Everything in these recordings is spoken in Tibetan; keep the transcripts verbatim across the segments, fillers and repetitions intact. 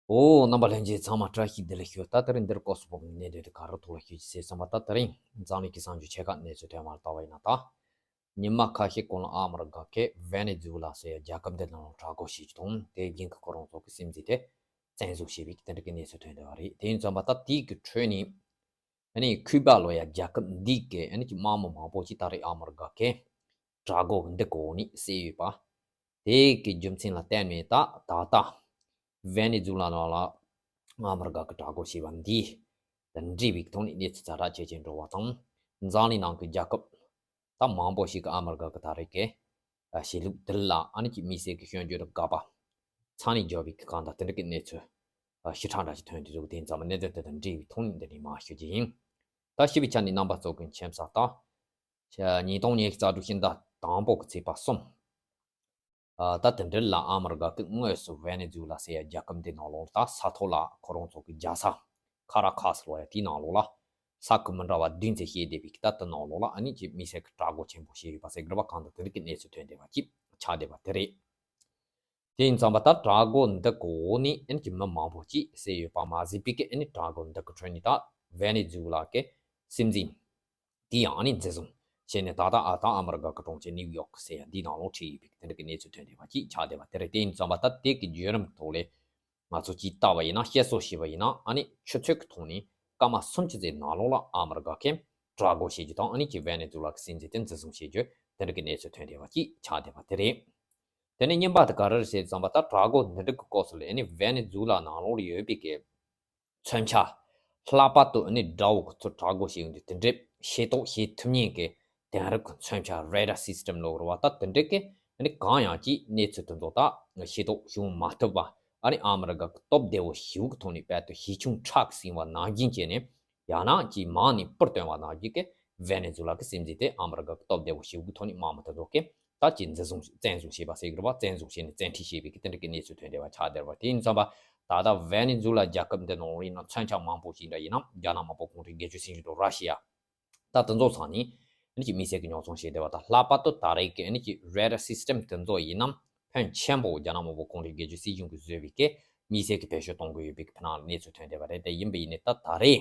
ཨོ། རྣམ་པ་ལྷན་རྒྱས་ཚང་མ་བཀྲ་ཤིས་བདེ་ལེགས་ཞུ། ད་དེ་རིང་འདིར་སྐོར་སུ་བབས་ནས་གནད་དོན་དེ་ག་རེ་ཐོག་ལ་ཞུ་ཅི་ཟེར་བསམ་པ། ད་དེ་རིང་འཛམ་གླིང་གི་གསར་འགྱུར་ཆེ་ཁག་གནས་ཚུལ་ཐོན་མ་ལྟ་བ་ཡིན་ན། ད་ཉི་མ་ཁ་ཤས་གོང་ལ་ཨ་མི་རི་ཀ་གིས་ཝེ་ནེ་ཛུ་ལ་ཟེར་ཡ་རྒྱལ་ཁབ་འདི་ནང་ལ་དྲག་རྒོལ་བྱེད་ཀྱི་འདུག་དེའི་རྐྱེན་གྱིས་ཁོ་རང་ཚོ་གི་སྲིད་འཛིན་དེ་བཙན་བཟུང་བྱས་པའི་དེ་འདྲ་གི་གནས་ཚུལ་ཐོན་བསྡད་པ་རེད། དེ་ཡིན་ཙམ་པ་ད་དེའི་གི་ཁྲོད་ནས་ཨ་ནི་ཁུ་པ་ལབ་ཡ་རྒྱལ་ཁབ་འདི་གི་ཨ་ནི་གི་དམག་མི་མང་པོ་ཅིག་ད་རེས་ཨ་མི་རི་ཀ་གིས་དྲག་རྒོལ་འདི་གོ་ནས་བསད་ཡོད་པ། དེ་གི་རྒྱུ་མཚན་ལ་བརྟེན་ནས་ད་ད་ལྟ་ཝེ་ནེ་ཛུ་ལ་ནང་ལ་ཨ་མི་རི་ཀ་གི་དྲག་རྒོལ་བྱས་པ་འདི་དང་འབྲེལ་བའི་ཐོག་ནས་གནས་ཚུལ་ཛ་དྲག་ཇེ་ཆེར་འགྲོ་བ་དང་། འཛམ་གླིང་ནང་གི་རྒྱལ་ཁབ་ད་མང་པོ་ཞིག་གིས་ཨ་མི་རི་ཀ་གི་ད་རེས་ཀྱི་བྱེད་ལུགས་འདི་ལ་ཨ་ནི་གི་དམིགས་བསལ་གྱི་སྐྱོན་བརྗོད་དང་དགག་པ་ཚ་ནས་བརྒྱབ་པའི་གི་གང་ལྟར་དེ་འདྲ་གི་གནས་ཚུལ་ཞེ་དྲག་འདྲ་ཞིག་ཐོན་དུས་འདུག་དེ་ཡིན་ཙང་གནད་དོན་དེ་དང་འབྲེལ་བའི་ཐོག་ནས་འདི་ནས་མར་ཞུ་རྒྱུ་ཡིན། ད་ཞུས་པའི་ཆ་ནས་རྣམ་པ་ཚོ་གི་མཁྱེན་གསལ་ལྟར། ཉིས་སྟོང་ཉི་ཤུ་རྩ་དྲུག་ཕྱི་ཟླ་དང་པོ་གི་ཚེས་པ་གསུམ། ཨ། ད་དེ་འདྲ་ལ་ཨ་མི་རི་ཀ་གིས་དངོས་སུ་ཝེ་ནེ་ཛུ་ལ་ཟེར་ཡ་རྒྱལ་ཁབ་འདི་ནང་ལོགས་ལ་ད་ས་ཐོག་ལ་ཁོ་རང་ཚོ་གི་རྒྱལ་ས་ཁ་ར་ཁ་སི་ལབ་ཡ་དེའི་ནང་ལོགས་ལ་ས་ཁུལ་མི་འདྲ་བ་བདུན་ཙམ་བཤད་བསྡད་པའི་ད་དེ་ནང་ལོགས་ལ་ཨ་ནི་ཅིག་དམིགས་བསལ་གྱི་དྲག་རྒོལ་ཆེན་པོ་བྱས་ཡོད་པ་ཟེར་གི་རེད་པ། གང་ལྟར་དེ་འདྲ་གི་གནས་ཚུལ་ཐོན་བསྡད་པ་ཅིག་ཆགས་བསྡད་པ་དེ་རེད། དེ་ཡིན་ཙང་པ་ད་དྲག་རྒོལ་འདི་གི་འོག་ནས་ཨ་ནི་ཅིག་མི་མང་པོ་ཅིག་བསད་ཡོད་པ་མ་ཟད་པའི་གི་ཨ་ནི་དྲག་རྒོལ་འདི་གི་ཁྲོད་ནས་ད་ཝེ་ནེ་ཛུ་ལ་གི་སྲིད་འཛིན་དེ་ཡང་ཨ་ནི་འཛིན་བཟུང་བྱས་ནས་ད་ལྟ་ཨ་ད་ཨ་མི་རི་ཀ་གི་གྲོང་ཁྱེར་ནིའུ་ཡོག་ཟེར་ཡ་འདིའི་ནང་ལོགས་ཁྲིད་ཡོད་པའི་དེ་འདྲ་གི་གནས་ཚུལ་ཐོན་བསྡད་པ་ཅིག་ཆགས་བསྡད་པ་དེ་རེད། དེ་ཡིན་ཙང་པ་ད་དེ་གི་བརྒྱུད་རིམ་གི་ཐོག་ལས་ང་ཚོ་ཅིག་ལྟ་བ་ཡིན་ན་བཤད་སྲོལ་བྱས་པ་ཡིན་ན་ཨ་ནི་ཆུ་ཚོད་ཀྱི་ཐོག་ནས་སྐར་མ་སུམ་ཅུ་ཙམ་ནང་ལོགས་ལ་ཨ་མི་རི་ཀ་གིས་དྲག་རྒོལ་བྱེད་རྒྱུ་དང་ཨ་ནི་ཅིག་ཝེ་ནེ་ཛུ་ལ་གི་སྲིད་འཛིན་དེ་འཛིན་བཟུང་བྱེད་རྒྱུ་དེ་འདྲ་གི་གནས་ཚུལ་ཐོན་བསྡད་པ་ཅིག་ཆགས་བསྡད་པ་དེ་རེད། དེ་ནས་གཉིས་པ་དེ་ག་རེ་རེད་ཟེར་ཙམ་པ་ད་དྲག་རྒོལ་འདི་འདྲ་གི་སྐབས་སུ་ལ་ཨ་ནི་ཝེ་ནེ་ཛུ་ལ་ནང་ལོགས་ལ་ཡོད་པའི་གི་མཚོན་ཆ། ལྷག་པར་དུ་ཨ་ནི་དགྲ་བོ་གི་ཚུར་དྲག་རྒོལ་བྱེད་ཡོང་དུས་དེ་འདྲའི་ཤེས་རྟོགས་བྱེད་ཐུབ་མཁན་གྱི་དེང་རབས་ཀྱི་མཚོན་ཆ་རེ་ཌར་སིས་ཊེམ་ལབ་རེད་པ། ད་དེ་འདྲའི་གི་ཨ་ནི་གང་ཡང་ཅིག་གནས་ཚུལ་དེ་ཚོ་ད་ཤེས་རྟོགས་བྱུང་མ་ཐུབ་པ། ཨ་ནི་ཨ་མི་རི་ཀ་གི་སྟོབས་བདེ་བོ་ཞེ་པོ་གི་ཐོག་ནས་རྦད་དེ་ཤེས་ཆུང་ཁྲག་ཟིང་བ་ནང་བཞིན་བྱས་ནས་ཡང་ན་ཅིག་མང་ནས་སྤུར་བཏོན་པ་ནང་བཞིན་གྱི་ཝེ་ནེ་ཛུ་ལ་གི་སྲིད་འཛིན་དེ་ཨ་མི་རི་ཀ་གི་སྟོབས་བདེ་བོ་ཞེ་པོ་གི་ཐོག་ནས་དམག་མི་དེ་ཚོ་གིས་ད་ཅིག་འཛིན་བཟུང་བཙན་བཟུང་བྱས་པ་ཟེར་གི་རེད་པ། བཙན་བཟུང་བྱས་ནས་བཙན་ཁྲིད་བྱས་པའི་གི་དེ་འདྲ་གི་གནས་ཚུལ་ཐོན་བསྡད་པ་ཆགས་བསྡད་པ་དེ་ཡིན་ཙང་པ། ད་ལྟ་ཝེ་ནེ་ཛུ་ལ་རྒྱལ་ཁབ་འདི་ནང་ཡིན་ན་མཚོན་ཆ་མང་པོ་ཞིག་འདྲ་ཡིན་ན་རྒྱ་ནག་དམར་པོ་གུང་ཁྲན་སྒེར་གཅོད་སྲིད་གཞུང་དང་ར་ཤི་ཡ། ད་དེ་ཚོ་ཚང་ནས་ཨ་ནི་ཅིག་དམིགས་བསལ་གྱི་ཉོ་ཚོང་བྱས་བསྡད་པ་དང་། ལྷག་པར་དུ་ད་རེས་ཀྱི་ཨ་ནི་ཅིག་རེ་ཌར་སིས་ཊེམ་དེ་ཚོ་ཡིན་ན་ཕོན་ཆེན་པོ་རྒྱ་ནག་དམར་པོ་གུང་ཁྲན་སྒེར་གཅོད་སྲིད་གཞུང་གིས་བཟོས་པའི་གི་དམིགས་བསལ་གྱི་བེད་སྤྱོད་གཏོང་གི་ཡོད་པའི་གི་ཕི་ནང་གནས་ཚུལ་ཐོན་བསྡད་པ་རེད། དེ་ཡིན་པ་ཡིན་ནའི་ད་ད་རེས་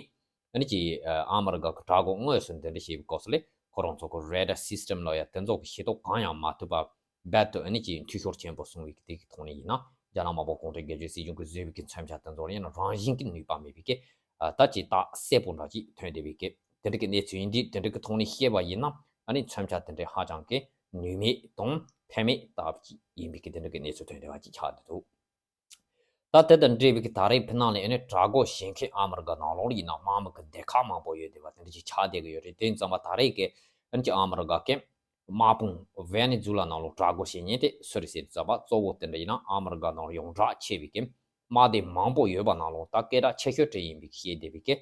ཨ་ནི་ཅིག་ཨ་མི་རི་ཀ་གི་དྲག་རྒོལ་དངོས་སུ་འདི་འདྲ་བྱས་པའི་སྐབས་སུ་ལས་ཁོ་རང་ཚོ་གི་རེ་ཌར་སིས་ཊེམ་ལབ་ཡ་དེ་ཚོ་གི་ཤེས་རྟོགས་གང་ཡང་མ་ཐུབ་པ་རྦད་དེ་ཨ་ནི་ཅིག་འཐུས་ཤོར་ཆེན་པོ་སོང་བའི་གི་དེ་གི་ཐོག་ནས་ཡིན་ན་རྒྱ་ནག་དམར་པོ་གུང་ཁྲན་སྒེར་གཅོད་སྲིད་གཞུང་གིས་བཟོས་པའི་གི་མཚོན་ཆ་དེ་ཚོ་ལ་ཡིན་ན་རང་བཞིན་གྱི་ནུས་པ་མེད་པའི་གི་ཨ་ད་ཅིག་རྟགས་གསལ་པོ་འདྲ་ཅིག་ཐོན་བསྡད་པའི་གི་དེ་འདྲ་གི་གནས་ཚུལ་ཡིན་དུས། དེ་འདྲ་གི་ཐོག་ནས་བཤད་པ་ཡིན་ན་ཨ་ནི་མཚོན་ཆ་དེ་འདྲ་ཧ་ཅང་གི་ནུས་མེད་དང་ཕན་མེད་ལྟ་བུ་ཅིག་ཡིན་པའི་གི་དེ་འདྲ་གི་གནས་ཚུལ་ཐོན་བསྡད་པ་ཅིག་ཆགས་བསྡད་འདུག་ད་དེ་དང་འབྲེལ་བའི་གི་ད་རེས་ཕི་ནང་ལ་ཨ་ནི་དྲག་རྒོལ་བྱེད་མཁན་ཨ་མི་རི་ཀ་ནང་ལོགས་ལ་ཡིན་ན་དམག་མི་གི་སྡེ་ཁག་མང་པོ་ཡོད་བསྡད་པ་དེ་འདྲ་ཅིག་ཆགས་བསྡད་གི་ཡོད་རེད། དེ་ཡིན་ཙང་པ་ད་རེས་གི་ཨ་ནི་ཅིག་ཨ་མི་རི་ཀ་གི་དམག་དཔུང་ཝེ་ནེ་ཛུ་ལ་ནང་ལོགས་དྲག་རྒོལ་བྱེད་མཁན་དེ་སུ་རེད་ཟེར་ཙམ་པ་གཙོ་བོ་དེ་འདྲ་ཡིན་ན་ཨ་མི་རི་ཀ་ནང་ཡོངས་གྲགས་ཆེ་བའི་གི་དམག་སྡེ་མང་པོ་ཡོད་པ་ནང་ལོགས་ད་སྐད་གྲགས་ཆེ་ཤོས་དེ་ཡིན་པའི་བཤད་བསྡད་པའི་གི་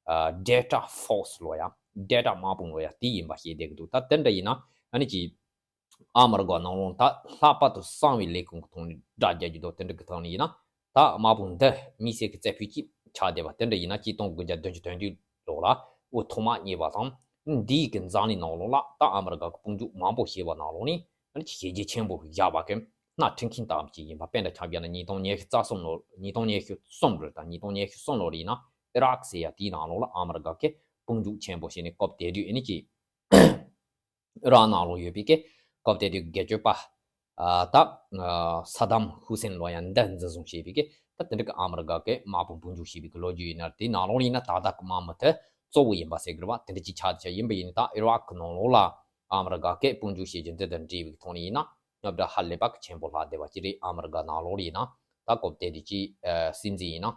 ཨ་ཌེལ་ཊ་ཕོར་སི་ལབ་ཡ། ཌེལ་ཊ་དམག་དཔུང་ལབ་ཡ་དེ་ཡིན་པ་བཤད་བསྡད་གི་འདུག་ད་དེ་འདྲ་ཡིན་ན་ཨ་ནི་ཅིག་ཨ་མི་རི་ཀ་ནང་ལོགས་ད་ལྷག་པར་དུ་གསང་བའི་ལས་ཁུངས་ཀྱི་ཐོག་ནས་དགྲ་རྒྱག་རྒྱུ་དང་དེ་འདྲ་གི་ཐོག་ནས་ཡིན་ན་ད་དམག་དཔུང་འདི་དམིགས་བསལ་གྱི་རྩེ་ཕུད་ཅིག་ཆགས་བསྡད་པ་དེ་འདྲ་ཡིན་ན། གཅིག་སྟོང་དགུ་བརྒྱ་བདུན་ཅུ་དོན་བདུན་ལོ་ལ་འུ་ཐོག་མ་རྙེད་པ་དང་། འདིའི་གི་འཛམ་གླིང་ནང་ལོགས་ལ་ད་ཨ་མི་རི་ཀ་གི་དཔུང་འཇུག་མང་པོ་བྱས་པ་ནང་ལོགས་ནས་ཨ་ནི་བྱས་རྗེས་ཆེན་པོ་བཞག་པ་གི་སྣ་ཁྲིད་མཁན་ལྟ་བུ་ཅིག་ཡིན་པ། དཔེ་འདྲ་ཆ་བཞག་ན་ཉིས་སྟོང་ཉི་ཤུ་རྩ་གསུམ་ལོ། ཉིས་སྟོང་ཉི་ཤུ་གསུམ་རེད། ད་ཉིས་སྟོང་ཉི་ཤུ་གསུམ་ལོ་རེད་ཡིན་ན་ཨི་རག་ཟེར་ཡ་དེའི་ནང་ལོགས་ལ་ཨ་མི་རི་ཀ་གི་དཔུང་འཇུག་ཆེན་པོ་བྱས་ནས་སྐབས་དེ་དུས་ཨ་ནི་ཅིག་ཨི་རག་ནང་ལོགས་ཡོད་པའི་གི་སྐབས་དེ་དུས་སྒེར་གཅོད་པ་ཨ་ད་ཨ་ས་དམ་ཧུ་སེན་ལབ་ཡ་འདི་འཛིན་བཟུང་བྱས་པའི་གི་ད་དེ་འདྲ་གི་ཨ་མི་རི་ཀ་གི་དམག་དཔུང་དཔུང་འཇུག་བྱས་པའི་གི་ལོ་རྒྱུས་ཡིན་ན། དེའི་ནང་ལོགས་ཡིན་ན་ད་ལྟ་གི་དམག་མི་དེ་གཙོ་བོ་ཡིན་པ་ཟེར་གི་རེད་པ། དེ་འདྲ་ཅིག་ཆགས་ཆགས་ཡིན་པ་ཡིན་ན། ད་ཨི་རག་གི་ནང་ལོགས་ལ་ཨ་མི་རི་ཀ་གི་དཔུང་འཇུག་བྱེད་རྒྱུ་འདི་དང་འབྲེལ་བའི་ཐོག་ནས་ཡིན་ན་རྙོག་དྲ་ཧ་ལས་པ་གི་ཆེན་པོ་ལྷག་བསྡད་པ་ཅིག་རེད། ཨ་མི་རི་ཀ་ནང་ལོགས་ལ་ཡིན་ན་ད་སྐབས་དེ་དུས་ཀྱི་ཨ་སྲིད་འཛིན་ཡིན་ན་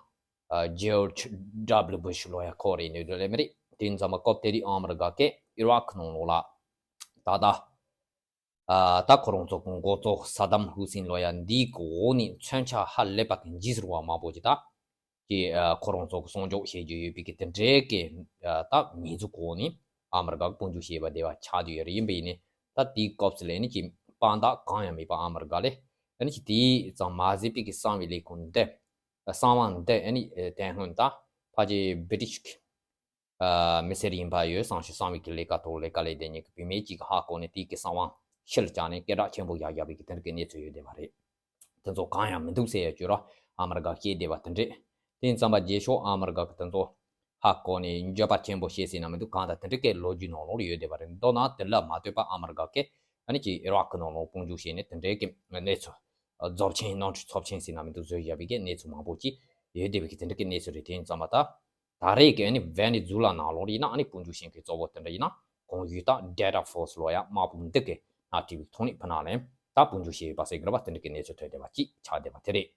ཨ་ཇོར་ཇི་ཌབ་ལུ་བུ་ཤི་ལབ་ཡ་ཁོ་རེད་ནས་འདུག་ལེ་མི་རེད། དེ་ཡིན་ཙང་མ་སྐབས་དེ་དུས་ཨ་མི་རི་ཀ་གི་ཨི་རག་གི་ནང་ལོགས་ལ་ད་ལྟ་ཨ་ད་ཁོ་རང་ཚོ་གི་འགོ་གཙོ་ས་དམ་ཧུ་སིན་ལབ་ཡ་འདིའི་གི་འོག་ནས་མཚོན་ཆ་ཧ་ལས་པ་གི་འཇིགས་སུ་རུང་བ་མང་པོ་ཅིག་ད་ཀྱི་ཨ་ཁོ་རང་ཚོ་གི་གསོག་འཇོག་བྱེད་རྒྱུ་ཡོད་པའི་གི་དེ་འདྲའི་གི་ཨ་ད་མི་ཚོ་གི་འོག་ནས་ཨ་མི་རི་ཀ་གི་དཔུང་འཇུག་བྱས་པ་དེ་བ་ཆགས་བསྡད་ཡོད་རེད། ཡིན་པ་ཡིན་ནའི་ད་དེའི་སྐབས་སུ་ལ་ནི་ཀྱི་དཔང་རྟགས་གང་ཡང་མེད་པ། ཨ་མི་རི་ཀ་ལ་ཨ་ནི་ཀྱི་དེའི་ཙམ་མ་ཟད་པའི་གི་གསང་བའི་ལས་ཁུངས་འདི་གསང་བ་འདི་ཨ་ནི་དེ་སྔོན་ད་ཕལ་ཆེར་བི་ཏི་ཤི་གི་ཨ་མི་སེར་ཡིན་པ་ཡོད། གསང་སྤྱོད་གསང་བའི་གི་ལས་ཀ་ཐོག་ལས་ཀ་ལས་དེ་ཉིད་ཀྱི་བུད་མེད་ཅིག་གིས་ཧ་གོ་ནས་དེའི་གི་གསང་བ་ཕྱིར་བཅག་ནས་སྐད་གྲགས་ཆེན་པོ་ཡག་ཡག་པའི་གི་དེ་འདྲ་གི་གནས་ཚུལ་ཡོད་བསྡད་པ་རེད། དེ་ཚོ་གང་ཡང་མི་འདུག་ཟེར་ཡ་བརྗོད་ར། ཨ་མི་རི་ཀ་བཤད་བསྡད་པ་དེ་འདྲས། དེ་ཡིན་ཙམ་པ་རྗེས་ཕྱོགས་ཨ་མི་རི་ཀ་གི་དེ་ཚོ་ཧ་གོ་ནས་འགྱོད་པ་ཆེན་པོ་བྱེད་སྲིད་ན་མི་འདུག་གང་ལྟར་དེ་འདྲ་གི་ལོ་རྒྱུས་ནང་ལོགས་ལ་ཡོད་བསྡད་པ་རེད། མདོར་ན་དེ་ལ་མ་ལྟོས་པར་ཨ་མི་རི་ཀ་གི་ཨ་ནི་ཅིག་ཨི་རག་གི་ནང་ལོགས་དཔུང་འཇུག་བྱས་ནས་དེ་འདྲའི་གི་གནས་ཚུལ། རྫོགས་ཆེན་ནོར་འཁྲུལ་ཚབས་ཆེན་ཟེར་ན་མི་འདུག་བཟོས་བཞག་པའི་གི་གནས་ཚུལ་མང་པོ་ཅིག་ཡོད་བསྡད་པའི་གི་དེ་འདྲ་གི་གནས་ཚུལ་རེད། དེ་ཡིན་ཙམ་པ་ད་ད་རེས་གི་ཨ་ནི་ཝེ་ནེ་ཛུ་ལ་ནང་ལོགས་ཡིན་ན་ཨ་ནི་དཔུང་འཇུག་བྱེད་མཁན་གཙོ་བོ་དེ་འདྲ་ཡིན་ན་གོང་ཞུས་ད་ཌེལ་ཊ་ཕོར་སི་ལོ་ཡ་དམག་དཔུང་འདི་གི་སྣེ་ཁྲིད་པའི་ཐོག་ནས་ཕུ་ནང་ལ་ད་དཔུང་འཇུག་བྱས་ཡོད་པ་ཟེར་གི་རེད་པ། དེ་འདྲ་གི་གནས་ཚུལ་ཐོན་བསྡད་པ་ཅིག་ཆགས་བསྡད་པ་དེ་རེད།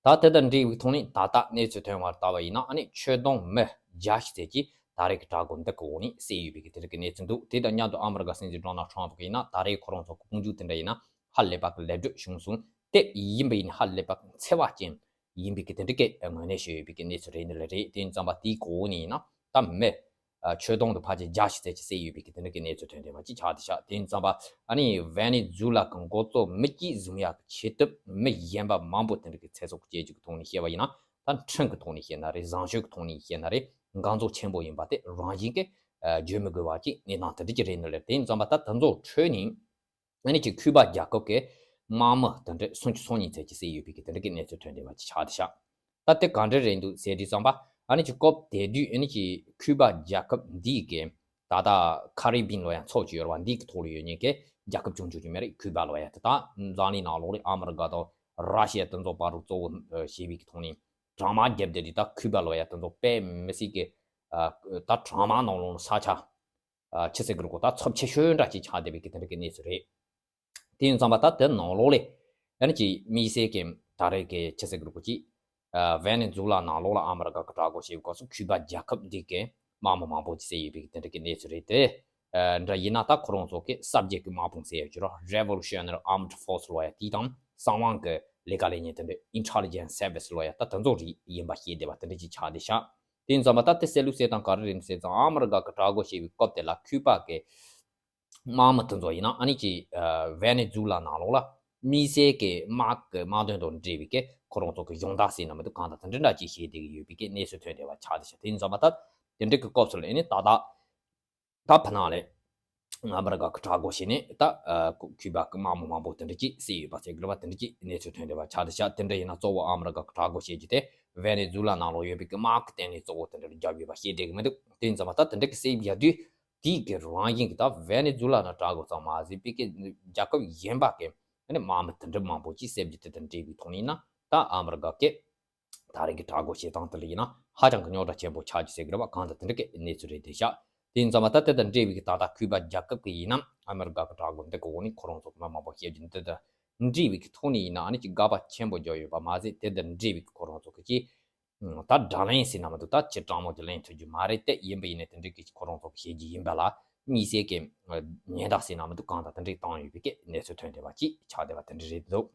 ད་དེ་དང་འབྲེལ་བའི་ཐོག་ནས་ད་ལྟ་གནས་ཚུལ་ཐོན་པར་ལྟ་བ་ཡིན་ན་ཨ་ནི་ཆོས་དོན་མི་བརྒྱ་ཞིག་ཙམ་གྱིས་ད་རེས་ཀྱི་དྲག་རྒོལ་འདི་གི་འོག་ནས་བསད་ཡོད་པའི་གི་དེ་འདྲ་གི་གནས་ཚུལ་འདུག་དེ་དང་མཉམ་དུ་ཨ་མི་རི་ཀ་སྲིད་འཛིན་ཌོ་ནལ་ཊམ་གྱིས་ཡིན་ན་ད་རེས་ཁོ་རང་ཚོ་གི་དཔུང་འཇུག་དེ་འདྲ་ཡིན་ན་ཧ་ལས་པ་གི་ལེགས་གྲུབ་བྱུང་སོང་། དེ་ཡིན་པ་ཡིན་ན་ཧ་ལས་པ་གི་འཚེ་བ་ཅན་ཡིན་པའི་གི་དེ་འདྲ་གི་ངོས་ནས་བཤད་ཡོད་པའི་གི་གནས་ཚུལ་རེད་འདི་ལ་རེད། དེ་ཡིན་ཙམ་པ་དེའི་གི་འོག་ནས་ཡིན་ན་ད་མི་ཆོས་དོན་དུ་ཕལ་ཆེར་བརྒྱ་ཞིག་ཙམ་གྱིས་བསད་ཡོད་པའི་གི་དེ་འདྲ་གི་གནས་ཚུལ་ཐོན་བསྡད་པ་ཅིག་ཆགས་བསྡད་ཤག་དེ་ཡིན་ཙམ་པ་ཨ་ནི་ཝེ་ནེ་ཛུ་ལ་གི་འགོ་གཙོ་མི་གཅིག་བཟུང་ཡག་གི་ཆེད་དུ་མི་གཞན་པ་མང་པོ་དེ་འདྲ་གི་ཚེ་སྲོག་བཅད་རྒྱུ་གི་ཐོག་ནས་བཤད་པ་ཡིན་ན་ད་ཁྲིམས་གི་ཐོག་ནས་བཤད་ན་རེད། བཟང་སྤྱོད་གི་ཐོག་ནས་བཤད་ན་རེད། འགལ་འཛོལ་ཆེན་པོ་ཡིན་པ་དེ་རང་བཞིན་གི་བརྗོད་མི་དགོས་པ་ཅིག་གནས་སྟངས་དེ་འདྲ་ཅིག་རེད་འདི་ལ་རེད། དེ་ཡིན་ཙམ་པ་ད་དེ་ཚོ་ཁྲོད་ནས་ཨ་ནི་ཅིག་ཁུ་པ་རྒྱལ་ཁབ་ཀྱི་དམག་མི་དེ་འདྲ་སུམ་ཅུ་སོ་གཉིས་ཙམ་ཅིག་བསད་ཡོད་པའི་གི་དེ་འདྲ་གི་གནས་ཚུལ་ཐོན་བསྡད་པ་ཅིག་ཆགས་བསྡད་ཤག་ད་དེ་ག་འདྲ་རེད་འདུག་ཟེར་དུས་ཙམ་པ་ཨ་ནི་ཅིག་སྐབས་དེ་དུས་ཨ་ནི་ཅིག་ཁུ་པ་རྒྱལ་ཁབ་འདིའི་གི་ད་ལྟ་ཁ་རི་བིན་ལོ་ཡ་མཚོ་ཅིག་ཡོད་རེད་པ། འདིའི་གི་ཐོག་ལ་ཡོད་མཁན་གི་རྒྱལ་ཁབ་ཆུང་ཆུང་ཅིག་མ་རེད། ཁུ་པ་ལོ་ཡ་དེ་ད་འཛམ་གླིང་ནང་ལོགས་ལ་ཨ་མི་རི་ཀ་དང་ར་ཤི་ཡ་དེ་ཚོ་བར་དུ་གཙོ་བོ་བྱས་པའི་གི་ཐོག་ནས་དྲང་དམག་བརྒྱབ་བསྡད་དུས་ད་ཁུ་པ་ལོ་ཡ་དེ་ཚོ་དཔེ་མི་སྲིད་གི་ད་དྲང་དམག་ནང་ལོགས་ལ་ས་ཆ་ཨ་ཆི་ཟེར་གི་རེད་གོ་ད་ཚབས་ཆེ་ཤོས་འདྲ་ཅིག་ཆགས་བསྡད་པའི་གི་དེ་འདྲ་གི་གནས་ཚུལ་རེད། དེ་ཡིན་ཙམ་པ་ད་དེ་ནང་ལོགས་ལས་ཨ་ནི་ཅིག་དམིགས་བསལ་གི་ད་རེས་གི་ཆི་ཟེར་གི་རེད་གོ་ཅིག་ཨ་ཝེ་ནེ་ཛུ་ལ་ནང་ལོགས་ལ་ཨ་མི་རི་ཀ་གི་དྲག་རྒོལ་བྱེད་པའི་སྐབས་སུ་ཁུ་པ་རྒྱལ་ཁབ་འདི་གི་དམག་མི་མང་པོ་ཅིག་བསད་ཡོད་པའི་གི་དེ་འདྲ་གི་གནས་ཚུལ་རེད་དེ། ཨ་འདྲ་ཡིན་ན་ད་ཁོ་རང་ཚོ་གི་གསར་བརྗེ་གི་དམག་དཔུང་ཟེར་ཡོད་ཀྱི་རེད། Revolutionary Armed Force ལོ་ཡ་དེ་དང་གསང་བའི་གི་ལས་ཀ་ལས་མཁན་དེ་འདྲ་Intelligence Service ལོ་ཡ་ད་དེ་ཚོ་རིགས་ཡིན་པ་ཤེས་བསྡད་པ་དེ་འདྲ་ཅིག་ཆགས་བསྡད་ཤག་དེ་ཡིན་ཙམ་པ་ད་དེ་བསད་ལུགས་བསད་སྟངས་ག་རེ་རེད་ཟེར་ཙང་ཨ་མི་རི་ཀ་གི་དྲག་རྒོལ་བྱེད་པའི་སྐབས་དེ་ལ་ཁུ་པ་གི་དམག་མི་དེ་ཚོ་ཡིན་ན་ཨ་ནི་ཅིག་ཨ་ཝེ་ནེ་ཛུ་ལ་ནང་ལོགས་ལ་དམིགས་བསལ་གྱི་དམག་གི་དམག་དོན་དང་འབྲེལ་བའི་གི་ཁོ་རང་ཚོ་གི་སྦྱོང་བརྡར་ཟེར་ན་མི་འདུག་གང་ལྟར་དེ་འདྲ་འདྲ་ཅིག་བྱེད་བསྡད་ཀྱི་ཡོད་པའི་གི་གནས་ཚུལ་ཐོན་བསྡད་པ་ཆགས་བསྡད་ཤག་དེ་ཡིན་ཙམ་པ་ད་དེ་འདྲ་གི་སྐབས་སུ་ལ་ཨ་ནི་ད་ལྟ་ད་ཕུ་ནང་ལ་ཨ་མི་རི་ཀ་གི་དྲག་རྒོལ་བྱས་ནས་ད་ཨ་ཁུ་པ་གི་དམག་མི་མང་པོ་དེ་འདྲ་ཅིག་བསད་ཡོད་པ་ཟེར་གི་རེད་པ། དེ་འདྲ་ཅིག་གནས་ཚུལ་ཐོན་བསྡད་པ་ཆགས་བསྡད་ཤག་དེ་འདྲ་ཡིན་ན་གཙོ་བོ་ཨ་མི་རི་ཀ་གི་དྲག་རྒོལ་བྱེད་རྒྱུ་དེ་ཝེ་ནེ་ཛུ་ལ་ནང་ལོགས་ཡོད་པའི་གི་དམག་གི་སྟེང་ནས་གཙོ་བོ་དེ་འདྲ་རྒྱབ་ཡོད་པ་ཤེས་བསྡད་གི་མི་འདུག་དེ་ཡིན་ཙམ་པ་ད་དེ་འདྲ་གི་བསད་ཡོད་དུས། དེའི་གི་རང་བཞིན་གྱི་ད་ཝེ་ནེ་ཛུ་ལ་ནང་དྲག་རྒོལ་ཙམ་མ་ཟད་པའི་གི་རྒྱལ་ཁབ་གཞན་པ་གི་ཨ་ནི་དམག་མི་དེ་འདྲ་མང་པོ་ཅིག་བསད་རྒྱུ་དེ་དང་འབྲེལ་བའི་ཐོག་ནས་ཡིན་ན་ད་ཨ་མི་རི་ཀ་གི་ད་རེས་ཀྱི་དྲག་རྒོལ་བྱེད་སྟངས་དེ་ལ་ཡིན་ན་ཧ་ཅང་གི་རྙོག་དྲ་ཆེན་པོ་ཆགས་རྒྱུ་ཟེར་གི་རེད་པ། གང་ལྟར་དེ་འདྲ་གི་གནས་ཚུལ་རེད་བསྡད་ཤག་དེ་ཡིན་ཙམ་པ་ད་དེ་དང་འབྲེལ་བའི་གི་ད་ལྟ་ཁུ་པ་རྒྱལ་ཁབ་ཀྱི་ཡིན་ན་ཨ་མི་རི་ཀ་གི་དྲག་རྒོལ་འདི་གི་འོག་ནས་ཁོ་རང་ཚོ་གི་མི་མང་པོ་བསད་རྒྱུ་འདི་དང་འབྲེལ་བའི་གི་ཐོག་ནས་ཡིན་ན་ཨ་ནི་ཅིག་དགག་པ་ཆེན་པོ་བརྒྱབ་ཡོད་པ་མ་ཟད་དེ་དང་འབྲེལ་བའི་གི་ཁོ་རང་ཚོ་གི་ཅིག་ད་དགྲ་ལན་ཟེར་ན་མི་འདུག་ད་ཅི་དྲང་མོ་ཅིག་ལན་ཐུབ་རྒྱུ་མ་རེད། དེ་ཡིན་པ་ཡིན་ནའི་དེ་འདྲའི་གི་ཁོ་རང་ཚོ་གི་བྱེད་རྒྱུ་ཡིན་པ་ལ་དམིགས་བསལ་གྱི་ཉེན་བརྡ་ཟེར་ན་མི་འདུག་གང་ལྟར་དེ་འདྲའི་བཏང་ཡོད་པའི་གི་གནས་ཚུལ་ཐོན་བསྡད་པ་ཅིག་ཆགས་བསྡད་པ་དེ་འདྲ་རེད་འདུག་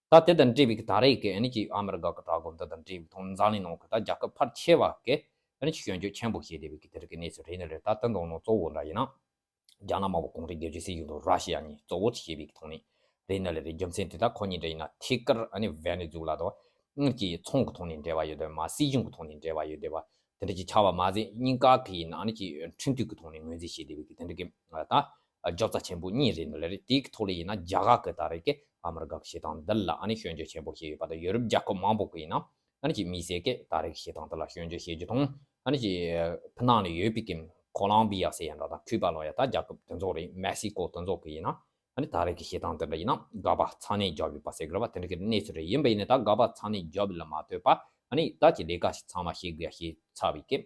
ད་དེ་དང་འབྲེལ་བའི་གི་ད་རེས་ཀྱི་ཨ་ནི་ཅིག་ཨ་མི་རི་ཀ་གི་དྲག་རྒོལ་འདི་དང་འབྲེལ་བའི་ཐོག་འཛམ་གླིང་ནང་གི་ད་རྒྱལ་ཁབ་ཕལ་ཆེ་བ་གི་ཨ་ནི་ཅིག་སྐྱོན་བརྗོད་ཆེན་པོ་བྱས་བསྡད་པའི་གི་དེ་འདྲ་གི་གནས་ཚུལ་རེད་ནི་རེད། ད་དེ་དང་ནང་གཙོ་བོ་འདྲ་ཡིན་ན། རྒྱ་ནག་དམར་པོ་གུང་ཁྲན་རྒྱལ་གཅེས་སྲིད་གཞུང་དང་ར་ཤི་ཡ་གཉིས་གཙོ་བོ་བྱས་པའི་ཐོག་ནས་རེད་ནི་ལས་རེད། རྒྱུ་མཚན་དེ་དག་ཁོ་གཉིས་འདྲ་ཡིན་ན་ཐད་ཀར་ཨ་ནི་ཝེ་ནེ་ཛུ་ལ་དང་ཨ་ནི་ཅིག་ཚོང་གི་ཐོག་ནས་འབྲེལ་བ་ཡོད་བསྡད་པ། སྲིད་གཞུང་གི་ཐོག་ནས་འབྲེལ་བ་ཡོད་བསྡད་པ་དེ་འདྲ་ཅིག་ཆགས་པ་མ་ཟད་གཉིས་ཀ་གི་ཡིན་ན་ཨ་ནི་ཅིག་ཁྲིམས་མཐུན་གི་ཐོག་ནས་ངོས་འཛིན་བྱས་བསྡད་པའི་གི་དེ་འདྲ་གི་ད་རྒྱབ་རྩ་ཆེན་པོ་གཉིས་རེད་ནི་ལས་རེད། དེའི་གི་ཐོག་ལ་ཡིན་ན་རྒྱ་གར་གི་ད་རེས་ཀྱི་ཨ་མི་རི་ཀ་གི་བྱེད་སྟངས་འདི་ལ་ཨ་ནི་སྐྱོན་བརྗོད་ཆེན་པོ་བྱས་ཡོད་པ་དང་། ཡོ་རོབ་རྒྱལ་ཁབ་མང་པོ་གི་ཡིན་ན། ཨ་ནི་ཅིག་དམིགས་བསལ་གྱི་ད་རེས་ཀྱི་བྱེད་སྟངས་དེ་ལ་སྐྱོན་བརྗོད་བྱེད་རྒྱུ་དང་། ཨ་ནི་ཅིག་ཕུ་ནང་ནས་ཡོད་པའི་གི་ཁོ་ལོམ་བི་ཡ་ཟེར་ཡ་འདྲ་དང་ཁུ་པ་ལོ་ཡ་ད་རྒྱལ་ཁབ་དེ་ཚོ་རེད། མེག་སི་ཀོ་དེ་ཚོ་གི་ཡིན་ན་ཨ་ནི་ད་རེས་ཀྱི་བྱེད་སྟངས་དེ་འདྲ་ཡིན་ན་དགག་པ་ཚ་ནན་བརྒྱབ་ཡོད་པ་ཟེར་གི་རེད་པ། དེ་འདྲ་གི་གནས་ཚུལ་རེད། ཡིན་པ་ཡིན་ནའི་ད་དགག་པ་ཚ་ནན་བརྒྱབ་ཡོད་ལ་མ་ལྟོས་པ་ཨ་ནི་ད་ཀྱི་ལས་ཀ་ཞིག་ཚང་མ་བྱེད་དགོས་ཡ་བྱས་ཚར་བའི་གི་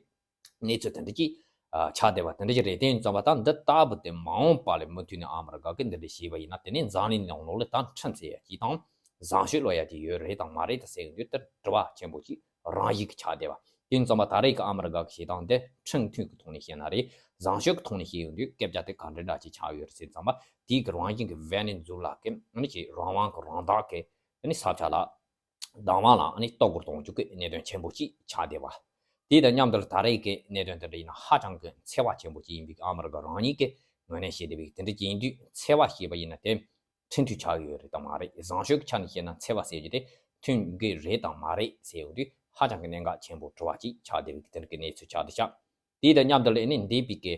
གནས་ཚུལ་དེ་འདྲ་ཅིག་ཨ་ཆགས་བསྡད་པ་དེ་འདྲ་ཅིག་རེད། དེ་ཡིན་ཙམ་པ་ད་འདི་ལྟ་བུ་དེ་མ་འོངས་པ་ལ་མུ་མཐུད་ནས་ཨ་མི་རི་ཀ་གི་འདི་འདྲ་བྱས་པ་ཡིན་ན་དེ་ནས་འཛམ་གླིང་ནང་ལོགས་ལ་ད་ཁྲིམས་ཟེར་ཡ་ཅིག་དང་བཟང་སྤྱོད་ལབ་ཡ་ཅིག་ཡོད་རེད་དང་མ་རེད་ད་ཟེར་གི་འདུག་དེ་དྲི་བ་ཆེན་པོ་ཅིག་རང་བཞིན་གྱི་ཆགས་བསྡད་པ། དེ་ཡིན་ཙམ་པ་ད་རེས་ཀྱི་ཨ་མི་རི་ཀ་གི་བྱེད་སྟངས་དེ་ཁྲིམས་མཐུན་གྱི་ཐོག་ནས་བཤད་ན་རེད། བཟང་སྤྱོད་ཀྱི་ཐོག་ནས་བཤད་ཡོང་དུས་སྐད་ཆ་དེ་ག་འདྲ་འདྲ་ཅིག་ཆགས་ཡོད་རེད་ཟེར་ཙམ་པ་དེའི་གི་རང་བཞིན་གྱི་ཝེ་ནེ་ཛུ་ལ་གི་ཨ་ནི་ཅིག་རང་དབང་གི་རང་བདག་གི་ཨ་ནི་ས་ཆ་ལ། བདག་དབང་ལ་ཨ་ནི་གཏོར་རྒོལ་གཏོང་རྒྱུ་གི་གནད་དོན་ཆེན་པོ་ཅིག་ཆགས་བསྡད་པ། དེ་དང་མཉམ་དུ་ད་རེས་ཀྱི་གནད་དོན་དེ་འདྲ་ཡིན་ན་ཧ་ཅང་གི་འཚེ་བ་ཆེན་པོ་ཅིག་ཡིན་པའི་ཨ་མི་རི་ཀ་རང་ཉིད་ཀྱི་ངོས་ནས་བཤད་བསྡད་པའི་དེ་འདྲ་ཅིག་ཡིན་དུས། འཚེ་བ་ཞེས་པ་ཡིན་ན་དེ་ཁྲིམས་མཐུན་ཆགས་ཡོད་རེད་དང་མ་རེད། བཟང་སྤྱོད་ཀྱི་ཆ་ནས་བཤད་ན་འཚེ་བ་ཟེར་རྒྱུ་དེ་མཐུན་དགོས་རེད་དང་མ་རེད་ཟེར་ཡོང་དུས་ཧ་ཅང་གི་གནད་འགག་ཆེན་པོ་དྲི་བ་ཅིག་ཆགས་བསྡད་པའི་དེ་འདྲ་གི་གནས་ཚུལ་ཆགས་བསྡད་ཤག་དེ་དང་མཉམ་དུ་ལས་ནི་འདས་པའི་གི་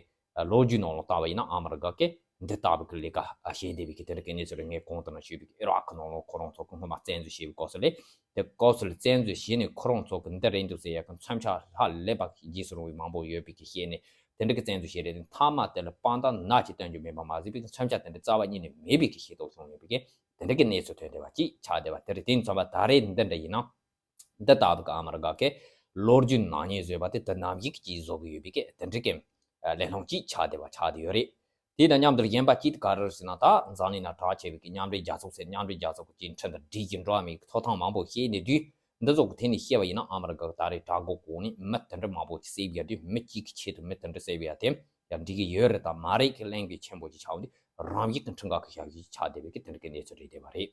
ལོ་རྒྱུས་ནང་ལ་ལྟ་བ་ཡིན་ན་ཨ་མི་རི་ཀ་གི་ འདི་ལྟ་བུ་གི་ལས་ཀ་བྱེད་བསྡད་པའི་གི་དེ་འདྲ་གི་གནས་ཚུལ་རེད། ངས་གོང་དུ་ནང་ཞུས་པའི་གི་ཨི་རག་གི་ནང་ལོགས་ཁོ་རང་ཚོ་གི་སྔོན་མ་བཙན་འཛུལ་བྱས་པའི་སྐབས་སུ་ལས། དེ་སྐབས་སུ་ལ་བཙན་འཛུལ་བྱས་ནས་ཁོ་རང་ཚོ་གི་འདི་རེད་འདུག་ཟེར་ཡ་གི་མཚོན་ཆ་ཧ་ལས་པ་གི་རྗེས་སུ་རུང་བའི་མང་པོ་ཡོད་པའི་གི་བཤད་ནས། དེ་འདྲ་གི་བཙན་འཛུལ་བྱས་རེད། མཐའ་མ་དེ་ལ་དཔང་རྟགས་ནག་ཅིག་སྟོན་རྒྱུ་མེད་པ་མ་ཟད་པའི་གི་མཚོན་ཆ་དེ་འདྲ་རྩ་བ་ཉིད་ནས་མེད་པའི་གི་ཤེས་རྟོགས་བྱུང་ཡོད་པའི་གི་དེ་འདྲ་གི་གནས་ཚུལ་ཐོན་བསྡད་པ་ཅིག་ཆགས་བསྡད་པ་དེ་རེད། དེ་ཡིན་ཙང་ད་རེས་འདི་འདྲ་ཡིན་ན། འདི་ལྟ་བུ་གི་ཨ་མ་རི་ཀ་གི་ལོ་རྒྱུས་ནག་ཉེས་བཟོས་པ་དེ་དེ་ནམ་ཞིག་ཅིག་བཟོ་གི་ཡོད་པའི་གི་དེ་འདྲ་གི་ལས་སློང་ཅིག་ཆགས་བསྡད་པ་ཆགས་བསྡད་ཡོད་རེད། དེ་དང་མཉམ་དུ་གཞན་པ་ཅིག་ག་རེ་རེད་ཟེར་ན། ད་འཛམ་གླིང་ནང་གྲགས་ཆེ་བའི་གི་མཉམ་འབྲེལ་རྒྱལ་ཚོགས་ཟེར། མཉམ་འབྲེལ་རྒྱལ་ཚོགས་ཀྱི་ཁྲིམས་དང་སྒྲིག་གཞི་འགྲོ་བ་མིའི་ཐོབ་ཐང་མང་པོ་བཤད་ནས་དུས་འདི་ཚོ་གི་ཐད་ནས་བཤད་པ་ཡིན་ན། ཨ་མ་རི་ཀ་གི་ད་རེས་དྲག་དགོས་གོང་ནས་མི་དེ་འདྲ་མང་པོ་ཅིག་བསད་ཡ་དུས། མི་གཅིག་གི་ཆེད་དུ་མི་དེ་འདྲ་བསད་ཡ་དེ་ཡང་འགྲིག་གི་ཡོད་རེད་དང་མ་རེད་ཀྱི་གླེང་གི་ཆེན་པོ་ཅིག་ཆགས་འོང་དུས། རང་ཡིག་གི་ཁྲིམས་འགལ་གི་བྱ་སྤྱོད་ཅིག་ཆགས་བསྡད་པའི་གི་དེ་འདྲ་གི་གནས་ཚུལ་རེད་བསྡད་པ་རེད།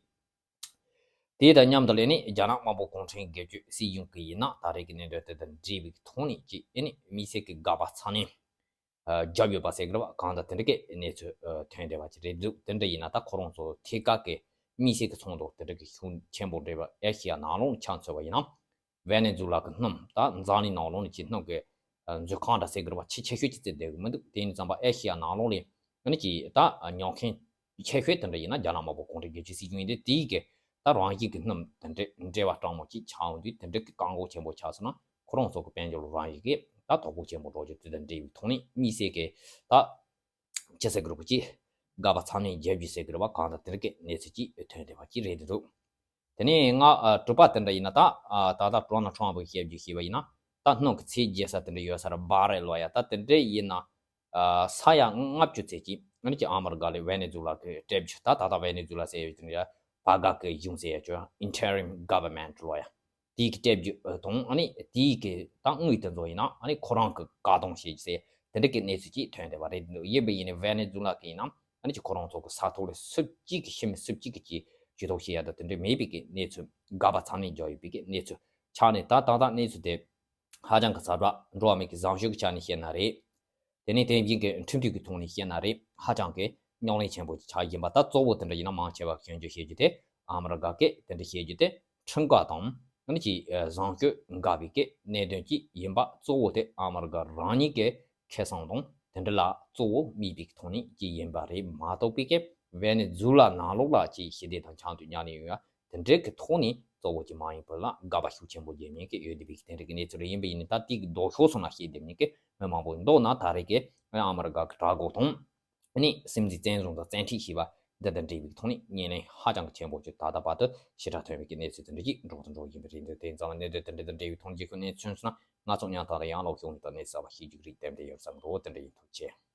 དེ་དང་མཉམ་དུ་ལས་ནི་རྒྱ་ནག་དམར་པོ་གུང་ཁྲན་སྒེར་གཅོད་སྲིད་གཞུང་གི་ཡིན་ན། ད་རེས་ཀྱི་གནད་དོན་དེ་དང་འབྲེལ་བའི་ཐོག་ནས་ཀྱི་ཨེ་ནི་དམིགས་བསལ་གྱི་དགག་པ་ཚ་ནན་རྒྱབ་ཡོད་པ་ཟེར་གི་རེད་བ། གང་ལྟར་དེ་འདྲ་གི་གནས་ཚུལ་ཐོན་བསྡད་པ་ཅིག་རེད་འདུག་དེ་འདྲ་ཡིན་ན་ད་ཁོ་རང་ཚོ་ཐད་ཀར་གྱི་དམིགས་བསལ་གྱི་ཚོགས་འདུ་དེ་འདྲ་གི་ཤུགས་ཆེན་པོ་འགྲོ་བ་ཨེ་ཤི་ཡ་ནང་ལོགས་ནས་ཆ་མཚོན་པ་ཡིན་ན། ཝེ་ནེ་ཛུ་ལ་གི་སྣུམ། ད་འཛམ་གླིང་ནང་ལོགས་ནས་ཀྱི་སྣུམ་གྱི་མཛོད་ཁང་འདྲ་ཟེར་གི་རེད་བ། ཆེས་ཆེ་ཤོས་ཅིག་བརྩིས་བསྡད་གི་མི་འདུག་དེ་ཡིན་ཙང་པ་ཨེ་ཤི་ཡ་ནང་ལོགས་ལ་ཨ་ནི་ཅིག་ད་ཉོ་མཁན་ཆེ་ཤོས་དེ་འདྲ་ཡིན་ན་རྒྱ་ནག་དམར་པོ་གུང་ཁྲན་སྒེར་གཅོད་སྲིད་གཞུང་ཡིན་ཏེ། དེའི་གི་ད་རང་བཞིན་གྱི་སྣུམ་དེ་འདྲ་འབྲེལ་བ་སྤྲང་མོ་ཅིག་ཆགས་འོང་དུས། དེ་འདྲ་གི་བཀག་འགོག་ཆེན་པོ་ཆགས་སོང་ན། ཁོ་རང་ཚོ་གི་དཔལ་འབྱོར་རང་བཞིན་གྱི་ད་དོ་ཕོག་ཆེན་པོ་འགྲོ་རྒྱུ་དེ་དང་འབྲེལ་བའི་ཐོག་ནས་དམིགས་བསལ་གྱི་ད་ཅི་ཟེར་གི་རེད་བ། ཅིག་དགག་པ་ཚ་ནན་རྒྱབ་རྒྱུ་ཟེར་གི་རེད་བ། གང་ལྟར་དེ་འདྲ་གི་གནས་ཚུལ་ཅིག་ཐོན་བསྡད་པ་ཅིག་རེད་འདུག་དེ་ནས་ང་ཨ་དྲུག་པ་དེ་འདྲ་ཡིན་ན། ད་ཨ་ད་ལྟ་ཌོ་ནལ་ཊམ་པ་གིས་བཤད་རྒྱུ་བཤད་པ་ཡིན་ན། ད་སྣུམ་གྱི་ཚད་རྒྱས་ས་དེ་འདྲ་ཡོད་ས་རེད། བྷ་རེལ་ལོ་ཡ་ད་དེ་འདྲ་ཡིན་ན། ཨ་ས་ཡ་ལྔ་བཅུ་ཙམ་ཅིག་ཨ་ནི་ཅིག་ཨ་མི་རི་ཀ་ལ་ཝེ་ནེ་ཛུ་ལ་གི་སྤྲད་རྒྱུ། ད་ད་ལྟ་ཝེ་ནེ་ཛུ་ལ་ཟེར་ཡོད་དེ་འདྲ་བར་ག་གི་གཞུང་ཟེར་ཡ་ཅོ། Interim Government ལོ་ཡ། དེའི་གི་སྤྲད་རྒྱུ་དང་། ཨ་ནི་དེའི་གི་ད་དངུལ་དེ་ཚོ་ཡིན་ན་ཨ་ནི་ཁོ་རང་གི་བཀག་སྡོམ་བྱེད་རྒྱུ་ཟེར་དེ་འདྲ་གི་གནས་ཚུལ་ཅིག་ཐོན་བསྡད་པ་རེད། ཡིན་པ་ཡིན་ནའི་ཝེ་ནེ་ཛུ་ལ་གི་ཡིན་ན་ཨ་ནི་ཅིག་ཁོ་རང་ཚོ་གི་ས་ཐོག་ལ་སུ་གཅིག་གི་ཤི་མི་སུ་གཅིག་གི་ཅིག་ཇུས་གཏོགས་བྱེད་ཡ་ད་དེ་འདྲ་མེད་པའི་གི་གནས་ཚུལ། དགག་པ་ཚ་ནན་རྒྱག་ཡོད་པའི་གི་གནས་ཚུལ་ཆགས་ནས། ད་ད་ལྟ་གནས་ཚུལ་དེ་ཧ་ཅང་གི་ཚ་དྲག་འགྲོ་བ་མིའི་གི་བཟང་སྤྱོད་ཀྱི་ཆ་ནས་བཤད་ན་རེད། དེ་ནས་དེ་བཞིན་གྱི་ཁྲིམས་མཐུན་གྱི་ཐོག་ནས་བཤད་ན་རེད། ཧ་ཅང་གི་རྙོག་གླེང་ཆེན་པོ་ཆགས་ཡིན་པ། ད་གཙོ་བོ་དེ་འདྲ་ཡིན་ན་མང་ཆེ་བ་སྐྱོན་བརྗོད་བྱེད་རྒྱུ་དེ་ཨ་མི་རི་ཀ་གིས་དེ་འདྲ་བྱེད་རྒྱུ་དེ་ཁྲིམས་འགལ་དང་། ཨ་ནི་ཅིག་བཟང་སྤྱོད་འགལ་བའི་གི་གནད་དོན་ཅིག་ཡིན་པ། གཙོ་བོ་དེ་ཨ་མི་རི་ཀ་རང་ཉིད་ཀྱི་ཁེ་བཟང་དང་དེ་འདྲ་ལ་གཙོ་བོ་དམིགས་པའི་ཐོག་ནས་ཅིག་ཡིན་པ་རེད་མ་གཏོགས་པའི་གི་ཝེ་ནེ་ཛུ་ལ་ནང་ལོགས་ལ་ཅིག་ཞི་བདེ་དང་འཆམ་མཐུན་ཉར་ནས་ཡོང་ཡ་དེ་འདྲའི་གི་ཐོག་ནས་གཙོ་བོ་གཅིག་མ་ཡིན་པ་ལ་དགག་པ་ཤུགས་ཆེན་པོ་བརྒྱབ་མཁན་གྱི་ཡོད་བསྡད་པའི་གི་དེ་འདྲའི་གི་གནས་ཚུལ་རེ་ཡིན་པ་ཡིན་ན། ད་དེ་གི་ལྡོག་ཕྱོགས་སུ་ན་བཤད་བསྡད་མཁན་གྱི་མི་མང་པོ་འདུག་ན། ད་རེས་ཀྱི་ཨ་མི་རི་ཀ་གི་དྲག་དགོས་དང་ནི་སྲིད་འཛིན་བཙན་བཟུང་དང་བཙན་ཁྲིད་བྱས་པ་འདི་དང་འབྲེལ་བའི་ཐོག་ནས་བརྙན་ལེན་ཧ་ཅང་གི་ཆེན་པོ་ཅིག་ད་ལྟ་བར་དུ་ཞེ་དྲག་ཐོན་པའི་གི་གནས་ཚུལ་དེ་འདྲ་ཅིག་འགྲོ་དང་འགྲོ་བཞིན་པ་རེད་འདུག་དེ་ཙང་གནད་དོན་དེ་འདྲ་དང་འབྲེལ་བའི་ཐོག་ནས་རྒྱུས་ཁུངས་གནས་ཚུལ་སོང་ན་ང་ཚོ་ཉག་ཐག་ལ་ཡང་ལོག་ཤོག་ནས་ད་གནས་གསར་པ་ཤེས་རྒྱུ་རིགས་ཏན་ཏན་ཡོད་བསམ་འདུག་དེ་འདྲ་ཡིན། ཐུགས་རྗེ་ཆེ།